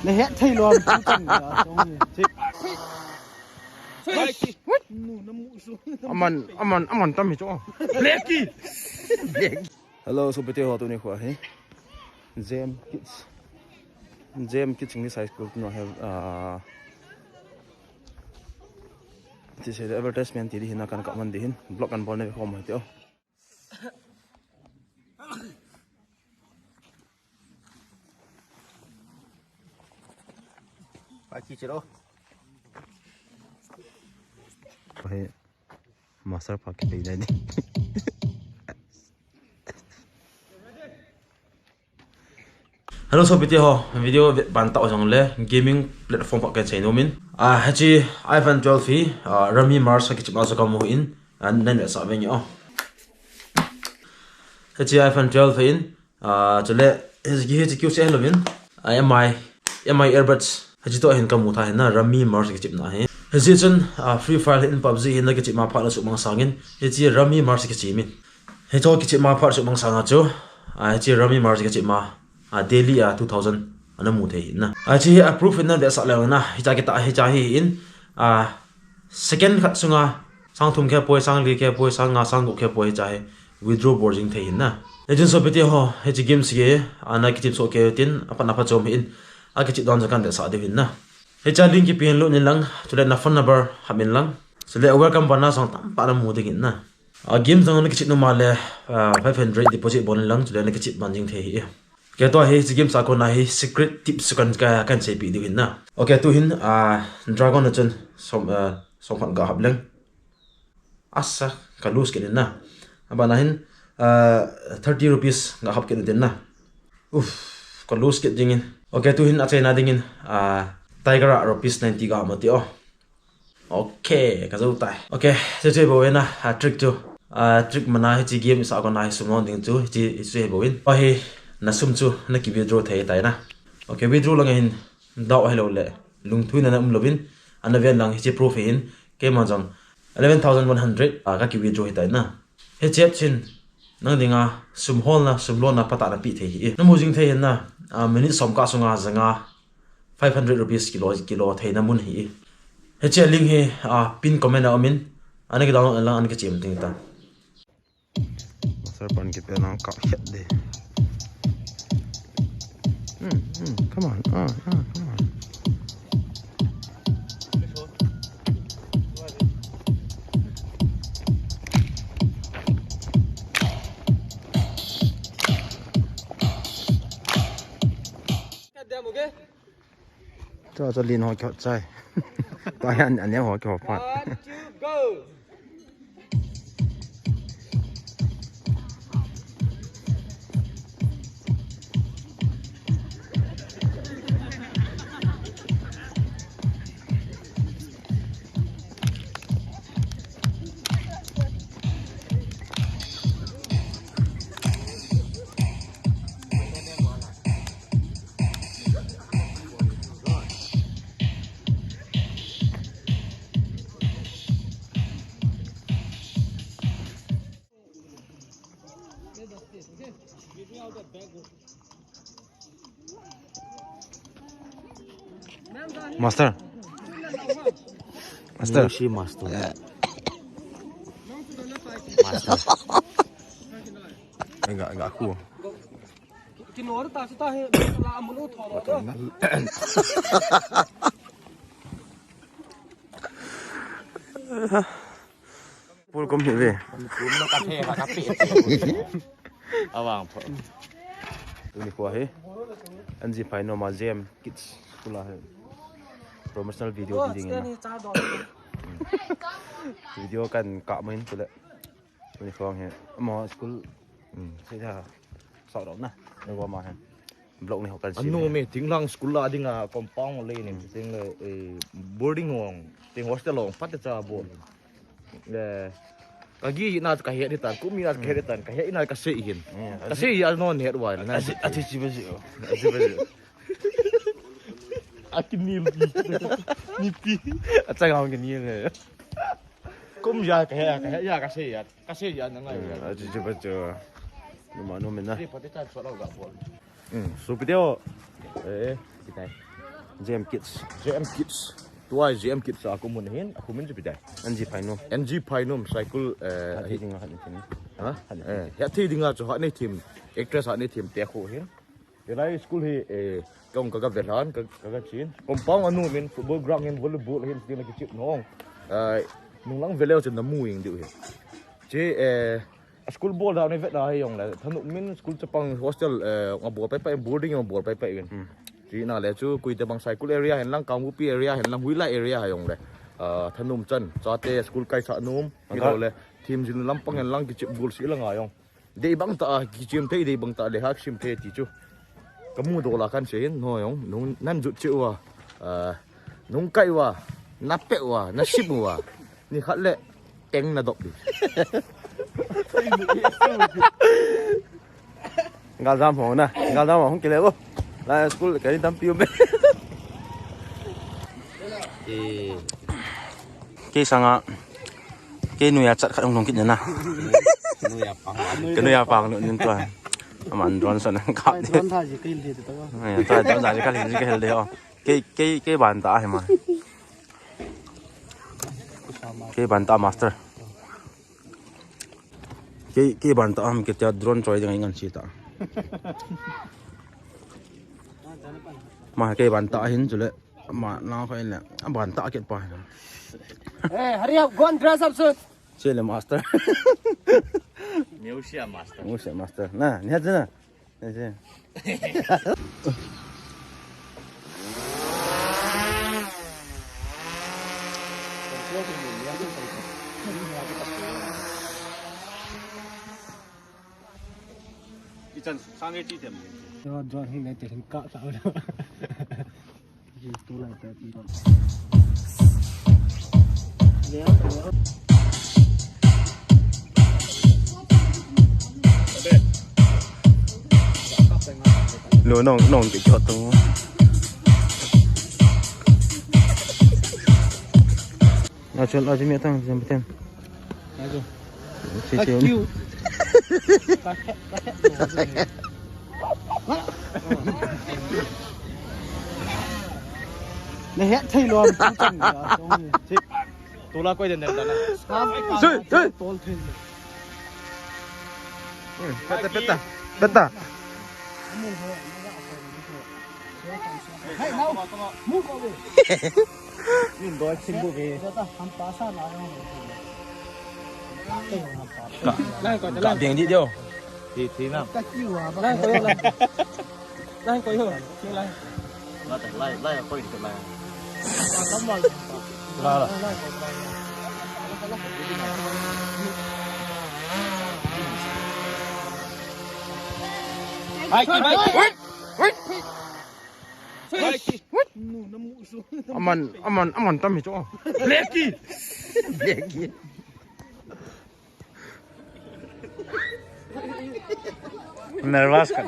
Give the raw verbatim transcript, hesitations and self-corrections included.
Na het thei lom chu kan ga song ni. Aman, aman, aman tam hi chu. Leki. Hello, sopite ho, tuni kho hi. Jem Kids. Jem Kids English High School tuni hi, ah, ti se advertisement ti di hin na kan ka man di hin. Blog kan bol ne khom hi ti o. Paki chiro. Hey, master pa ke dai ni. Hello, sopite ho, video vet ban tau jong le, gaming platform pa kan sei nomin. Ah, hiche iPhone twelve hi, ah, Rummy Mars kichepna jong kamu in, ah, nan vetsah ve nge o. Hiche iPhone twelve in, ah, chule, hiche, hiche keu se hello in, ah, M I, M I earbuds, hiche toh hin kamu tha hin na, Rummy Mars kichepna hi. Hiche chun, ah, Free Fire hin PUBG hin na kichep ma phat na suhmang sangin, hiche Rummy Mars kichep min. Hiche kichep ma phat suhmang sanga chu, ah, hiche Rummy Mars kichep ma, ah, daily, ah, two thousand ana mu thei hin na. Ah, hiche hi approve hin na vetsah leng na, hiche kita, hiche hi in, ah, second khat sunga, sang thum khe poi, sang li khe poi, sang nga, sang gup khe poi, hiche hi withdraw bol jing thei hin na. Hichun sopite ho, hiche games hi, ah, na kichep soh kei tin, aphat na pha chom hi in, akichep dan jong kan vetsah diu hin na. Hiche link kipe hin lut in lang, chule na phone number hap in lang, chule welcome button na jong tamtah na mu ding hin na. Ah, game jong na kichep nom a le, ah, five hundred deposit bol in lang, chule na kichep ban jing thei hi. Kei tua hi, hiche game a kona hi, secret tips kan, ka, kan seipeh diu hin na. Okay, tu hin, ah, Dragon na chun, som, ah, som khat ga hap leng. Asa, ka lose kit in na. Abana hin, ah, thirty rupees ga hap kit in na. Uff, ka lose kit ding in. Okay, tu hin achaina ding in, ah, Tiger a rupees ninety ga hap mati o. Okay, ka jou tai. Okay, che che bou na, ah, trick chu. Ah, trick mana hiche game sa kona hi sum lon ding chu, hiche, hiche bou in. Pa hi, na sum chu, na ki withdraw thei tai na. Okay, withdraw lang hin, dau hello le. Lungthu na na um louvin, ana ven lang hiche proof hin, keima jong eleven thousand one hundred, ah, ka ki withdraw hi tai na. Hiche app chin, nang dinga, sum holna, sum lonna, phatah na pe thei hi. Na mu jing thei hin na, ah, minute som kah sunga, janga, five hundred rupees kilo, kilo theina mun hi. Hiche link hi, ah, pin comment a um in, ana ki download lang, ana ki chem ding ta. Master pan kipe nang kap het de. Hmm, hmm, come on, ah, ah, come on. Cho, cho lin ho kihot chai. Tua hi an, an neo ho kihot phat. One, two, go. Master. Master. Yoshi Master. Master. Enggak, enggak aku. Pul kom hi ve. Pul no ka the ka ka pe. Awang pho. Tuni kho hi. Anji phai no ma Jem Kids School a hi. Promotional video ding na. Video kan kap mai tule. Uniform hi. Ama school. Hmm. Sei tha. Sau dau na. Ni wa ma hi. Block ni ho kan si. Anu me ting lang school la ding a compound le ni ting le, eh, boarding hong. Ting hostel hong pat cha bo. Le. Ka gi na ka he di tan, ku mi na ka he di tan, ka he na ka sei hin. Hmm. Ka sei ya no ne wa na. Ati, ati chi ba ji. Ati ba ji. Aki ni pi. Ni pi. Acha ga ni le. Kum ya ka he, ka he ya ka sei ya. Ka sei ya na ngai ya. Hmm, achu chu pa chu. Numa, numa na. Ni pati tan sot lo ga bol. Hmm, so video. Eh, kitai. J M Kids. J M Kids. Tua J M Kids a kumun hin, akumin si kitai. N G Phainum. N G Phainum, Saikul, eh, Hatthei dinga hat nei thim. Ha? Hat nei thim. Eh, Hatthei dinga chu hat nei thim. Actress hat nei thim te khu hin. Hilai school hi, eh, kong ka, ka velan, ka, ka, ka chin. Compound anu min football ground hin volleyball hin sting la kichip nong. Eh, nunglang veleu chen na mu ing diu hi. Che, eh, a school bol da nei vet da hi jong le. Thanum min school chapang hostel, eh, nga bol pai pai, boarding nga bol pai pai in. Hmm. Chi na le chu Kuitebang Saikul area hin lang, Kangpokpi area hin lang, Huilai area ha jong le. Ah, thanum chan, chate school kai sa num, mi lo le. Thim jin lampang hin lang kichip bol si la nga jong. Dei bang ta, kichim thei, dei bang ta, le hak sim thei ti chu. Ka mu do la kan se hin, no jong, nung, nan jut che uva. Ah, nung kai uva, na pe uva, na sim uva. Ni khat le, teng na dop di. Gal jam ho na, gal jam ho kile bo. La school ka ni tam piu be. Eh. Kei sanga, kei nuia chat khat hung lhung kit na. Nuia pang. Kei nuia pang nu nin tua. Aman drone san ka. Drone tha ji kei le ta. Ai, ta drone tha ji ka le ji ka hel de ho. Kei, kei, kei ban ta hi ma. Kei ban ta master. Kei, kei ban ta ham kei tia drone choi ding ngan si ta. Ma kei ban ta hin chule. Ma, na kho in le, a ban ta kit pa. Hey, hurry up, go and dress up soon. Chele master. Neosia master. Neosia master. Na, ni hat na. Ni hat. Ichan sang e chi tem. Yo, drone hin le te hin ka sa. Lo nong nong ke chot tu. Achol aji mi tang jam ten. Ajo. Thank you. Ne het thei lom. Tula koi den den dana. Sui, sui. Tol thei. Peta, peta, peta. Hey, now, move away. Ka, ka ding di dio. Thi, thi na. Lai ko yo, lai. Lai ko yo, lai. Lai, lai, lai ko yo, lai. Lai, lai. Hai, hai, hai. Aman, aman, aman tam hi chu. Blacky. Blacky. Nervous ka.